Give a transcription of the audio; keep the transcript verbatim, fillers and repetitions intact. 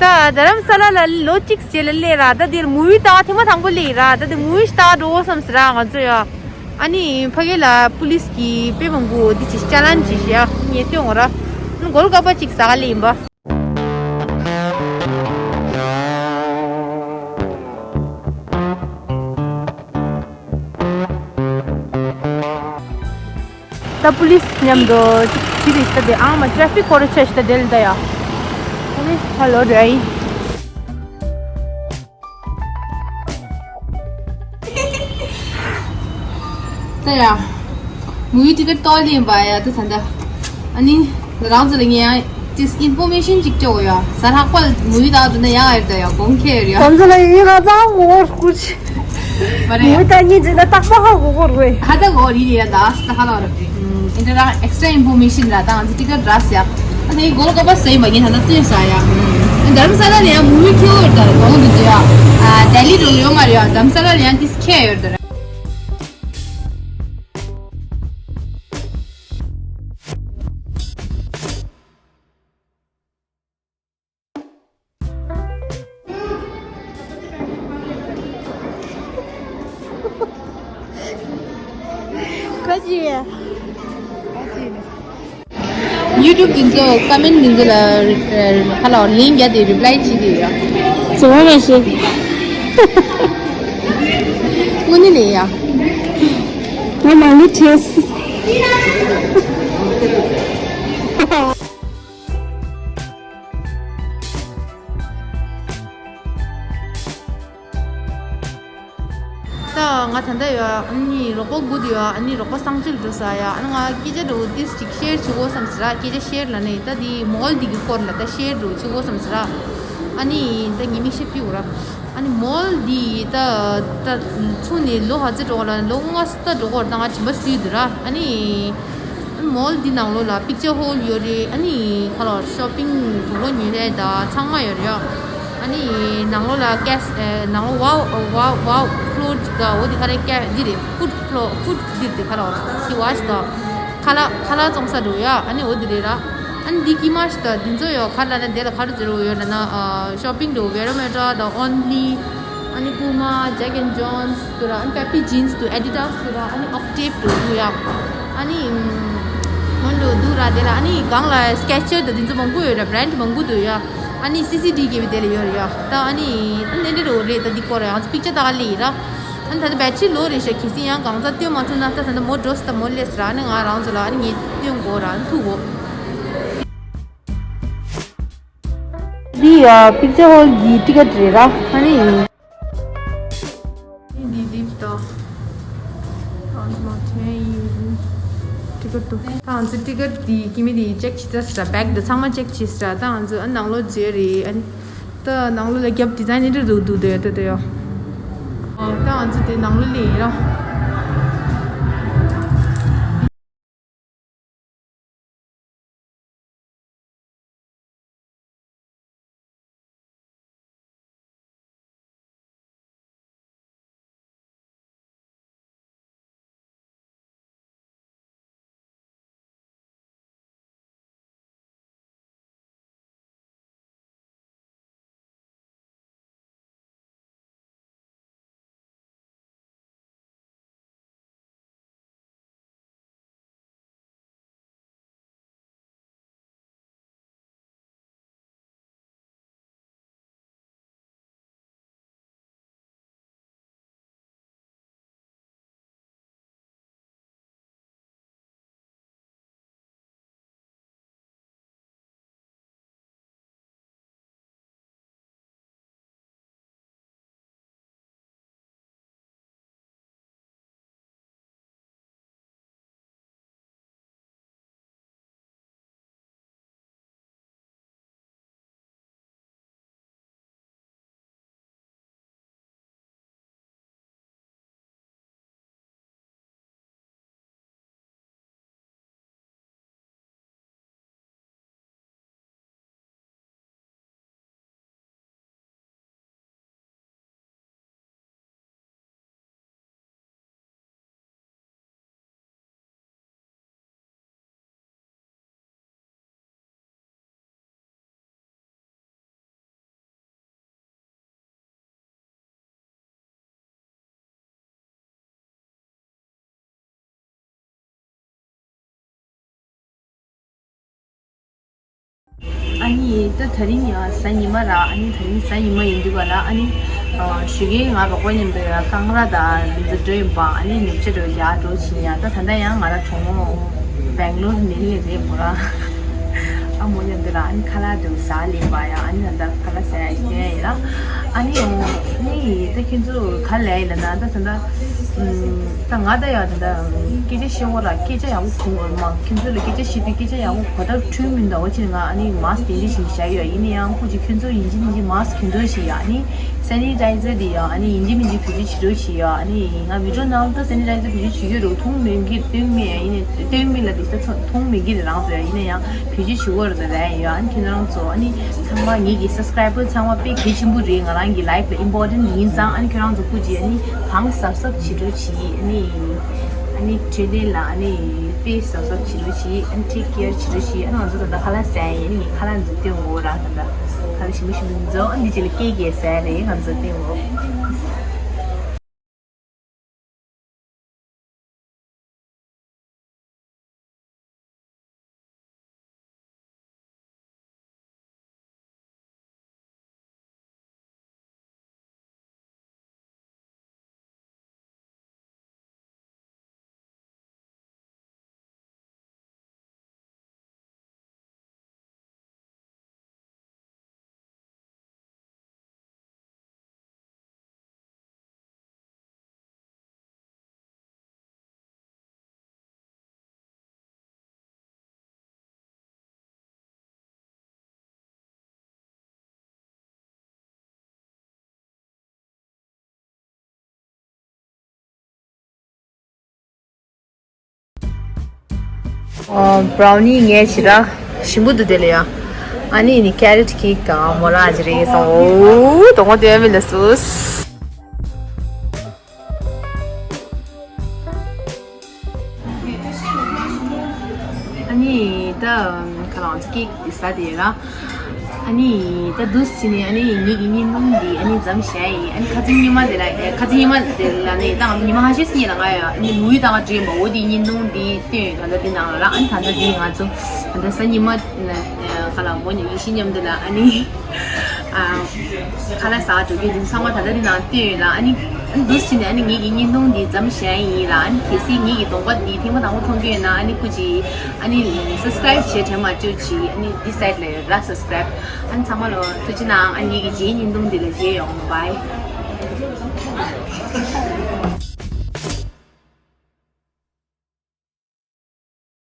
ད་རྡ་རམ་ས་ལ་ལ་ལོ་གཅིག་རྗེས་ལ་སླེབས་ར། ད་འདིར་མུ་བི་ལྟ་ཐེངས་མ་དང་པོ་སླེབས་ར། ད་འདི་མུ་བི་ལྟ་འགྲོ་བསམ་ཟེར་ར་ང་ཚོ་ཡ། ཨ་ནི་ཕ་གི་ལ་པུ་ལིས་ཀྱིས་དཔེ་མང་པོ་འདི་ཅིག་ཅ་ལན་ཅིག་བྱས་ཡ། ངས་སྟོན་འོང་ར། ཨ་ནི་གོལ་ཀ་པ་ཅིག་ཟ་ག་སླེབས་ཡིན་པ། ད་པུ་ལིས་མཉམ་དུ་ཅིག་ཅི་རེད་ཤག་དེ། ཨང་མ་ཊེ་ཕིག་སྐོར་ཆ་ཞིག་ད་དེ་ལ་ད་ཡ། ཨ་ནི་ཧ་ལོ་རེད། ད་ཡ། མུ་བི་ཊི་ཀེ་ཊི་ལྟོགས་ལེན་པ་ཡ་ད་ད་ད། ཨ་ནི་རང་ཚོ་ལ་ངས་ཡང་ཏིས་ཨིན་ཕོར་མེ་ཤན་ཅིག་སྤྲད་ཡོད་ཡ། ཟ་ཧག་པ་ལ་མུ་བི་ལྟ་འདུག་ན་ཡག་ཡོད་ད་ཡ། གོང་ཁེ་ཡོད་ཡ། ང་ཚོ་ལ་ཡིན་ང་ཚང་མགོ་སྐོར་སྐུ་ཆེ། མ་རེད་ཡ། མུ་བི་ལྟ་ཉིན་རྗེས་ན་རྟག་པར་ཧ་གོ་གོ་རེད། ཧ་ད་གོ་རི་རི་ཡ་ད་ཨ་སི་ད་ཧ་ལ་ར། ཨིན་ཏེ་ར་ཨེག་སི་ཊྲ་ཨིན་ཕོར་མེ་ཤན་ར་ད་ང་ཚོ་ཊི་ཀེ་ཊི་ར་ཟ་ཡ། ཨ་ནི་གོལ་ཀ་པ་ཟ་ཡིན་པ་ངས་ད་ད་སྟོན་ཟ་ཡ། རྡ་རམ་ས་ལ་ལ་ཡང་མུ་བི་ཁེ་ཡོད་ད་གོང་དུ་ཟེར་ཡ། ཨ་ལྡི་ལི་འགྲོ་ཡོད་མ་རེད་ཡ། རྡ་རམ་ས་ལ་ལ་ཡང་ཏིས་ཁེ་ཡོད་ད་ར། ཁ་ཅིག་ཡུ་ཊུབ་འདི་ཚོ་ཀོ་མེན་ཊི་འདི་ཚོ་ལ་ཁ་ལ་ལིང་རྒྱག་དེ་རི་པ་ལའི་བྱེད་དེ་ཡོད། བྱེད་མ་མ་ཤེས། དངོས་གནས་ལས་ཡ། ང་མ་ལུས་བྱས། ད་ང་ད་ལྟ་ཡོད། ཨ་ནི་རོགས་པ་སྒུག་ཡོད། ཨ་ནི་རོགས་པ་གསང་སྤྱོད་འགྲོ་ས་ཡ། ཨ་ནི་ང་སྐད་ཆ་འདྲ་བོ་ཏིས་ཅིག་ཤེར་བྱེད་དགོས་བསམ་ཟེར་ར། སྐད་ཆ་ཤེར་ལ་ནི་ད་དེ་མོལ་འདི་གི་སྐོར་ལ་ད་ཤེར་འདྲ་བོ་བྱེད་དགོས་བསམ་ཟེར་ར། ཨ་ནི་ད་ངས་མིག་ཤེལ་ཕུད་དགོས་ར། ཨ་ནི་མོལ་འདི་ད་ད་ཚུགས་ནས་ལོ་ག་ཚོད་འགྲོ་ག་ལ། ལོ་ལྔ་ཙམ་འགྲོ་ག་ད་ང་དྲན་པ་གསོས་འདུག་ར། ཨ་ནི། མོལ་འདི་ནང་ལོགས་ལ་པིག་ཅར་ཧོལ་ཡོད་རེད། ཨ་ནི་ཁ་ལོ་ཤོ་པིང་དུག་ལོག་ཉོ་ཡས་དང་ཚང་མ་ཡོད་རེད། ཨ་ནི་ནང་ལོགས་ལ་ཀེ་སི་ཨེ་ནང་ལོགས་ཝའོ་ཝའོ་ཝའོ་ཕློར་ཅིག་དང་འོ་དེ་ཁ་རེ་ཀེ་འདི་རེད། ཕུཌ་ཕློར་ཕུཌ་འདི་རེད། ཁ་ལོ་ཁི་ཝ་ཤི་དང་ཁ་ལག་ཁ་ལག་བཙོང་ས་འགྲོ་ཡ། ཨ་ནི་འོ་དེ་རེད་ར། ཨ་ནི་འདི་ཀི་མ་ཤི་དང་འདི་ཚོ་ཡོད། ཁ་ལ་ན་དེ་ལ་ཁ་རུ་ཛེ་རོ་ཡོད་ལ་ན་ཨ་ཤོ་པིང་འགྲོ་ཝེ་རོ་མེ་ཊ་དང་ཨོན་ལི། ཨ་ནི་པུ་མ། ཇེག་ཨེན་ཇོན་སི་དུ་ར། ཨ་ནི་པེ་པི་ཇིན་སི་དུ། ཨེ་ཌི་ཌ་སི་དུ་ར། ཨ་ནི་ཨོག་ཊེབ་དུ་དུ་ཡ། ཨ་ནི་མོན་དུ་དུ་ར་དེ་ལ། ཨ་ནི་གང་ལ་སི་ཀེ་ཅར་དུ་དེ་ཚོ་མང་པོ་ཡོད་ར། བྷི་རེན་ཌི་མང་པོ་དུ་ཡ། ཨ་ནི་སི་སི་ཌི་གི་བི་དེ་ལ་ཡོད་ར་ཡ། ད་ཨ་ནི་ཨ་ནི་འདི་རུ་རེད། ད་འདི་སྐོར་ཡ་ང་ཚོ་པིག་ཅར་ད་ག་ལི་ར། ཨ་ནི་ད་ལྟ་བེ་ཊི་རི་ལོ་རེད་ཤག་གལ་སྲིད་ཡང་གང་ཚ་སྟོན་མ་ཐུབ་ན། ད་ད་ལྟ་མོ་འགྲོ་སི་ད་མོ་ལས་ར། ཨ་ནི་ང་རང་ཚོ་ལ་ཨ་ནི་ངས་སྟོན་དགོས་ར། ཨ་ནི་ཐུག་གོ། འདི་ཡ་པིག་ཅར་ཧོལ་གྱི་ཊི་ཀེ་ཊི་རེད་ར། ཨ་ནི། འདི་ལིབ་ཏོ། ང་ཚོ་མ་ཐོན་ཡིན། ཊི་ཀེ་ཊི་ཏོ། ད་ང་ཚོ་ཊི་ཀེ་ཊི་འདི་ཀི་མི་འདི་ཅེག་བྱེད་ཚར་ས་ར། བེག་འདི་ཚང་མ་ཅེག་བྱས་ས་ར། ད་ང་ཚོ་ཨ་ནང་ལོགས་འཛུལ་རེད། ཨ་ནི། ད་ནང་ལོགས་ལ་རྒྱབ་ཌི་ཛའིན་འདི་འདྲ་འདུག་འདུག་དེ་ཡོད་དེ་དེ་ཡོད། ཨ་ད་ང་ཚོ་དེ་ནང་ལོགས་ལ་ཡིན་ར། ཨ་ནི་ད་དེ་རིང་ཡང་གཟའ་ཉི་མ་ར། ཨ་ནི་དེ་རིང་གཟའ་ཉི་མ་ཡིན་དུས་ག་ལ། ཨ་ནི་ཞོགས་ཀས་ང་རོགས་པ་མཉམ་དུ་ཡང་ཀང་ར་དང་འདི་ཚོ་འགྲོ་ཡིན་པ། ཨ་ནི་ནུབ་ཆ་འགྲོ་རྒྱག་འགྲོ་བྱིན་ཡ། ད་ད་ལྟ་ཡང་ང་ར་གྲོགས་མོ་བེང་ལོར་ནས་སླེབས་རེད་མོ་ར། ཨ་མོ་མཉམ་དུ་ལ་ཨ་ནི་ཁ་ལག་དུ་ཟ་ལེན་པ་ཡ། ཨ་ནི་ད་ལྟ་ཁ་ལག་ཟ་ཡ་ཡིན་ཡ་ལ། ཨ་ནི་ཨོ་ནི་ད་ཁྱེད་ཚོ་ག་ལས་ཡིན་ལ་ན། ད་ད་ད་ད་ང་ད་ཡ་ད་ད་སྐད་ཆ་བཤད་འོ་ར། སྐད་ཆ་ཡག་པོ་གོ་འོ་མ། ཁྱེད་ཚོ་ལ་སྐད་ཆ་བཤད་དུས་སྐད་ཆ་ཡག་པོ་གོ་ཐག་འཁྲུལ་མི་འདུག་བ། ཅིག་ང་ཨ་ནི་མཱསི་དེ་འདྲ་ཞིག་བཞག་ཡོད། ཡིན་ན་ཡང་ཁོ་ཅིག་ཁྱོད་ཚོ་ཡིན་གཅིག་མིན་གཅིག་མཱསི་གྱོན་རོགས་བྱེད་ཡ། ཨ་ནི་སེ་ནི་ཊའི་ཛར་དེ་ཡ་ཨ་ནི་ཡིན་གཅིག་མིན་གཅིག་བེད་སྤྱོད་བྱེད་རོགས་བྱེད་ཡ། ཨ་ནི་ང་བི་ཌིའོ་ནང་ད་སེ་ནི་ཊའི་ཛར་བེད་སྤྱོད་བྱེད་ཀྱི་ཡོད་རེད། མཐོང་མེད་ཀྱི་སྟོན་མེད་ཡ། ཡིན་ན་སྟོན་མེད་ལ་དེ་ད་མཐོང་མེད་ཀྱི་རེད། རང་ཚོ་ཡ་ཡིན་ན་ཡང་བེད་སྤྱོད་བྱེད་ཀྱི་ཡོད་རེད། ད་རེད་ཡ། ཨ་ནི་ཁྱེད་རང་ཚོ་ཨ་ནི་ཚང་མ་ངེད་ཀྱི་སབ་སི་ཀ་རའི་བར་ཚང་མ་དཔེ་གལ་ཆེན་པོ་རེད། ང་རང་གི་ལའིབ་ལ་ཨིམ་པོར་ཊེན་ཊི་ཡིན་ཙང་། ཨ་ནི་ཁྱེད་རང་ཚོ་སྐུ་མཁྱེན་ཨ་ནི་གང་གཟབ་གཟབ་བྱེད་རོགས་བྱེད། ཨ་ནི་ཨ་ནི་འཕྲོད་བསྟེན་ལ་ཨ་ནི་དཔེ་གཟབ་གཟབ་བྱེད་རོགས་བྱེད། ཨ་ནི་ཊེག་ཀེར་བྱེད་རོགས་བྱེད། ཨ་ནི་ང་ཚོ་ད་ལྟ་ཁ་ལག་ཟ་ཡ་ཡིན། ཨ་ནི་ངས་ཁ་ལག་འཛུགས་སྟོན་འོ་ར། ད་ལྟ་ཁ་ལག་ཞིམ་པོ་ཞིམ་པོ་འཛུགས། ཨ་ནི་འདི་ཅིག་ལ་ཀེག་ཡས་ཟ་ཡ་རེད། ང་ཚོ་སྟོན་འོ། ཨ། བྷ་རའུ་ནི་ངས་ཞེ་དྲག་ཞིམ་པོ་འདུག་དེ་ལ་ཡ། ཨ་ནི་ནི་ཀེ་རོཊ་ཀེག་དང་མོ་ར་ཨ་ཅི་རེད་སོང་། འོ་དོ་ངོ་དེ་མི་ལ་སུས། ཨ་ནི་ད་ཁ་ལག་ཅིག་ཀེག་དེ་ཟ་དེ་ཡིན་ལ། ཨ་ནི་ད་འདུག་སེ་བྱས་ནས་ཨ་ནི་ངེད་ཀྱི་བརྙན་ཐུང་འདི་ཨ་ནི་མཚམས་བཞག་ཡིན། ཨ་ནི་ཁ་སང་ཉི་མ་དེ་ལ་ཨེ། ཁ་སང་ཉི་མ་དེ་ལ་ནི་ད་ཉི་མ་ཁ་ཤས་སྔོན་ལ་ང་ཡ་ཨ་ནི་མུ་ཝི་ལྟ་ག་འགྲོ་ཡིན་པ། འོ་དེའི་བརྙན་ཐུང་འདི་སྟོན་ཡོད། ད་ལྟ་འདི་ནང་ལ་ར། ཨ་ནི་ད་ལྟ་འདི་ང་ཚོ་ད་ལྟ་གཟའ་ཉི་མ་ཁ་ལག་མོ་ཉི་ཡེ་ཤེས་མཉམ་དུ་ལ་ཨ་ནི་ཨ་ཁ་ལག་ཟ་འགྲོ་རྒྱུ་འདི་ཚང་མ་ད་ལྟ་འདི་ནང་སྟོན་ཡོད་ལ། ཨ་ནི་ཨ་ནི་འདུག་སེ་བྱས་ནས་ཨ་ནི་ངེད་ཀྱི་བརྙན་ཐུང་འདི་མཚམས་བཞག་ཡིན་ལ། ཨ་ནི་གལ་སྲིད་ངེད་ཀྱི་གདོང་པ་འདི་ཐེངས་མ་དང་པོ་མཐོང་རྒྱུ་ཡོད་ན་ཨ་ནི་སྐུ་མཁྱེན་ཨ་ནི་སབ་སི་ཀ་རའིབ་བྱེད་དྲན་མ་བཅུག་ཅིག་ཨ་ནི་འདི་སའིཌ་ལ་ཡོད་ར། སབ་སི་ཀ་རའིབ། ཨ་ནི་ཚང་མ་ལ་ཐུགས་རྗེ་གནང་། ཨ་ནི་ངེད་ཀྱི་རྗེས་བརྙན་ཐུང་འདི་ལ་མཇལ་ཡོང་། བྷའི།